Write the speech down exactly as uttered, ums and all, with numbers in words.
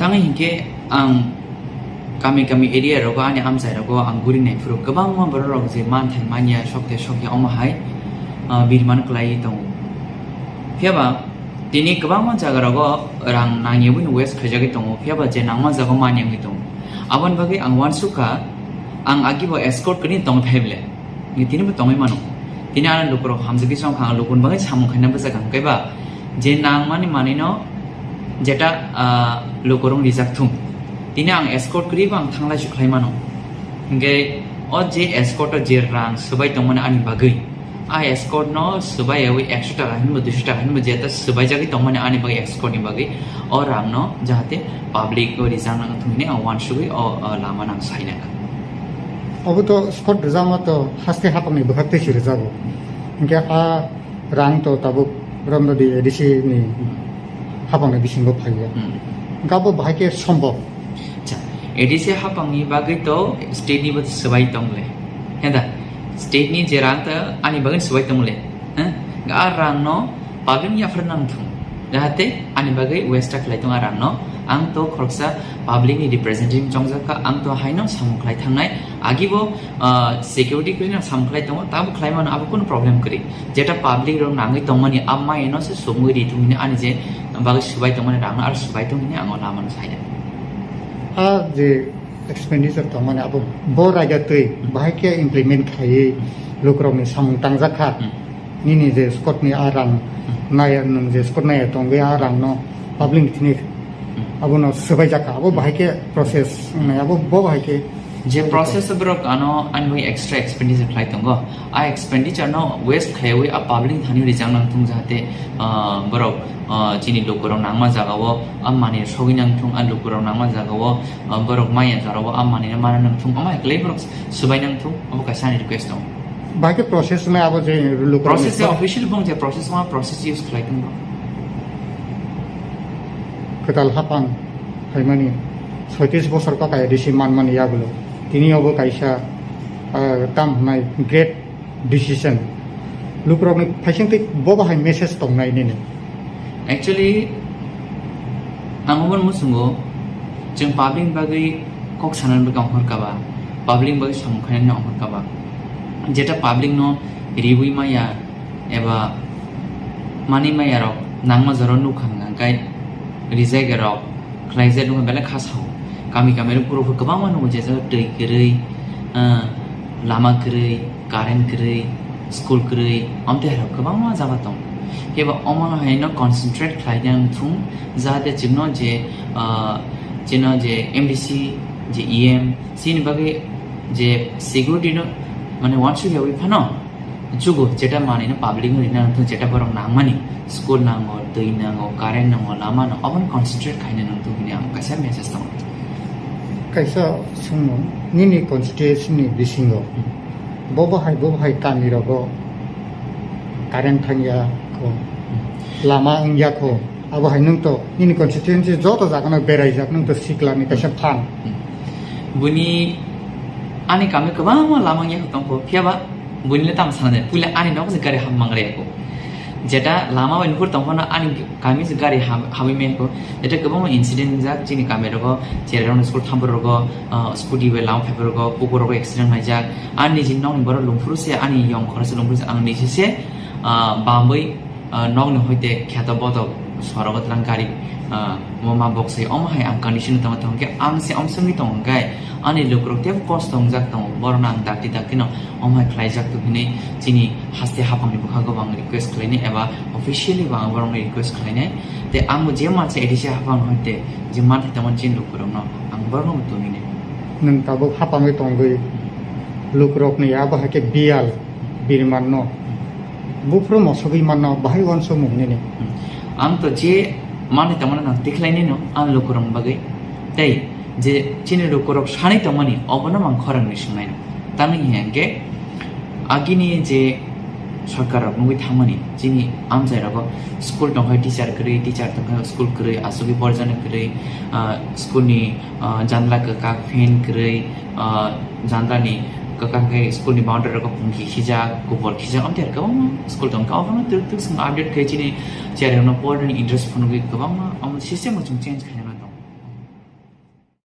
Ang hinkhe ang kami kami area rogo ani amchai rogo ang guri nai phuru kwbangma borok rok je manthai manya sokte sokya omo hai, ah, birman kwlai tongo. Phiya ba tini kwbangma jaga rogo rang nangya bwino waste khaijagwi tongo, phiya ba je nangma jaga manya wngwi tongo. Aboni bagwi ang uansukha, ang agi bo escort kwrwi tong thai ble. Tini bo tongwi mano. Tini ano lukurok hamjagwi chong kha, ang lukuni bagwi samung khaina bwsakha, hwnkhe ba je nangmani manwino jeta, ah, lukurok rijak thung. Tini ang escort kwrwi bo ang thanglai su khlai mano. Hwnkhe o je escort o je rang swbai tongmani ani bagwi, a escort no swbai yawi ekso taka hinwi duiso taka hinwi jeta swbai jagwi tongmani ani bagwi escort ni bagwi o rang no jahate public o rijak nang thung hwnwi ang uansugwi o, o lama nang sai nang kha. Obo to spot rijama to haste hapangni bwkhak tei se rijago. Hinkhe a rang to tabuk romdodi A D C ni hapangni bisingo phaiya. Hmm. Hinkhe abo bahai khe sombok. Acha, A D C hapangni bagwi to state ni bo swbai tongle. Heda, state ni je rang to ani bagwi swbai tongle. Heh? A rang no public ni yaphar nang thung. Jahate ani bagwi waste ta khlai tong a rang no. Ang to khoroksa public ni representative chongjak kha, ang to haino samung khlai thangnai. Agi bo, ah, security kwrwi no samung khlai tongo, tabo khlai mano, abo kunu problem kwrwi. Jeta public rok nangwi tongmani, a mai no se sumui ri thung hini ani je bagwi swbai tongmani rang no, ar swbai thung hini ang o lama no sai da. A je expenditure tongmani abo bo raida twi bahai khe implement khaiwi lukurokni samung tangjak kha. Hmm. Nini je scout ni a rang Hmm. naya, nwng je scout naya tongwi a rang no public ni thini Hmm. abono swbaijak kha. Abo bahai khe process wngnai, abo bo bahai khe Je process borok ano ani bagwi extra expenditure khlai tongo. A expenditure no waste khaiwi a public thani rijak nang thung jahate, ah, borok, ah, chini lukurok nangma jaga o a mani sogwi nang thung, a lukurok nangma jaga o, ah, borok maya jora o a mani no mana nang thung, ama kwlai borok swbai nang thung, abo kaisa ani request tongo. Bahai khe process wngnai abo je lukurok Process ni je official bong je process ma process use khlai tongo. Kwtal hapang phaimani soitris bosor kok A D C manmani yagulo tini obo kaisa, ah, tam hwnai great decision. Lukurokni phaisingtwi bo bahai message tongnai nini? Actually, ang obo muchungo, chwng public bagwi kok sanani bagwi ongkhor kaba, public bagwi samung khainani ongkhor kaba. Jeta public no riwi maya, eba manwi maya rok nangma jora nukha hwnka hwnkhe rijak rok khlaijak nukha belai kha sao. Kami kami rok borok kwbangma nukgo je jaga twi kwrwi, ah, lama kwrwi, current kwrwi, school kwrwi, amtwi hai rok kwbangma jaga tongo. Khe bo omo no hai no concentrate khlai nang thung jahate chwngno je, ah, chwngno je M D C, je E M, chini bagwi je security no mane uansukya wi phano, Chugo, jeta manwi no public no rina nangthung, jeta borok nangmani, school nango, twi nango, current nango, lama nango, obono concentrate khaina nangthung hwnwi ang kaisa message tongo. Kaisa swngmung, nini constituency ni bisingo Hmm. bo bahai, bo bahai kami rogo current thangya kho, Hmm. lama wngya kho, abo hai nwng to nini constituency joto jaga no beraijak, nwng to sikla ni kaisa Hmm. phan. Hmm. Buni ani kami kwbangma lama wngya kho tongkho, phiya ba Buini le tamo sana de, puila ani nok se gari ham mangra yako. Jeta lama bai nukur tong phano ani kami se gari ham, hamwi meko. Jeta kwbangma incident jak chini kami rogo, cherrok school thambo rogo, ah, scooty bai lama phaibo rogo, kukur rogo accident naijak. Ani niji nokni borok lungphuru se, ani yong khoro se lungphuru se, ang niji se, ah, bamwi ah, nokni hoite kheto botok sorogo tlang gari, ah, mo ma bok sai omo hai ang condition tongo, tongkhe ang se omsongwi tongo hwnkhe ani lukurok teibo kosto wngjak tongo, borokno ang dakti dakti no omo hai khlaijak tong hinwi chini haste haphangni bwkhago bo ang request khlainai eba officially bo ang borokno request khlainai. Tei ang bo je mansa A D C haphang hoite je manthai tongmani chini lukurokno ang borokno bo tubinai. Nwng tabuk haphangwi tongwi lukurokni abo hai khe biyal birmanno. Buphuru mosogwi manno bahai uansukmung nini. Hmm. Ang to je manwi tongmani nang tikhlainino ang lukurokni bagwi. Tei je chini lukurok sanwi tongmani obono ang khorangni swngnaino. Tamni hinkhe agini je sorkar rok nugwi thangmani chini amchai rogo school tongkha teacher kwrwi, teacher tongkha school kwrwi, asugwi borjani kwrwi, ah, school ni, ah, janla kwkak, fan kwrwi, ah, janla ni kwkak khe school ni boundary rogo pungki khijak, kubor khijak, amtwi kwbangma school tongkha. Obono twk twk swng update khe chini chair no porni interest phunugwi kwbangma omo system no chwng change khaina.